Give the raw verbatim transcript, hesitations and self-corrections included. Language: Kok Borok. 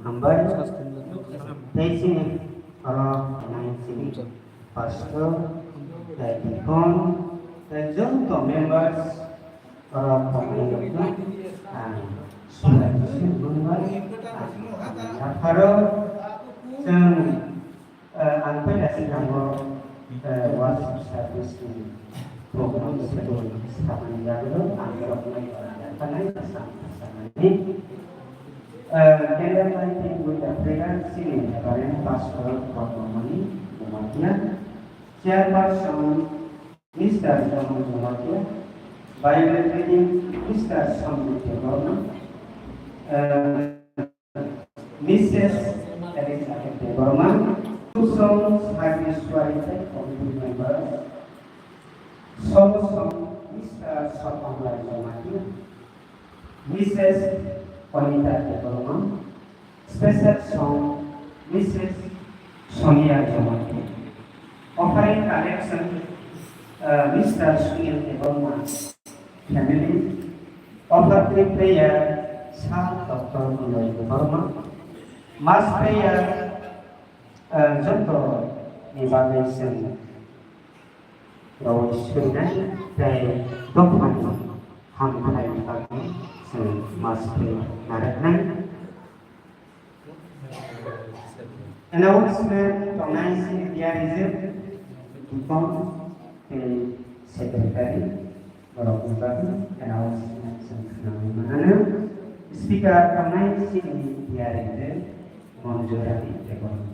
Hambai. Tei chini oro nai chini pastor, tei deacon, tei joto members, oro tongmani ang subraiyung swngbwmani ang yapharo chwng, eh, ang paida swkango, eh, worship service ni program schedule samani yagulo ang borokno yakhanai sam samani, eh, candle lighting with the prayer chini Reverend Pastor Padmamani Jamatia, Chairperson Mister Somon Jamatia, Bible reading Mister Somon Debbarma, eh, Missus Elizabeth Debbarma, Kusong Service Committee members, Song Song Mister Sotong Rai Jamatia, Missus Anita Debbarma, special song Missus Sonia Jamatia, offering collection, uh, Mister Sunil Debbarma family, offering prayer Sir Doctor Niloy Debbarma, mass prayer, uh, joto ni bagwi chwng Rao swngnai tei dophani hamkhlaini bagwi chwng maske narwknai. Announcement tongnai chini diarijwk, deacon tei secretary, borokni bagwi announcement chwng khwnamwi manano. Speaker tongnai chini diarijwk Monjurani Debbarma.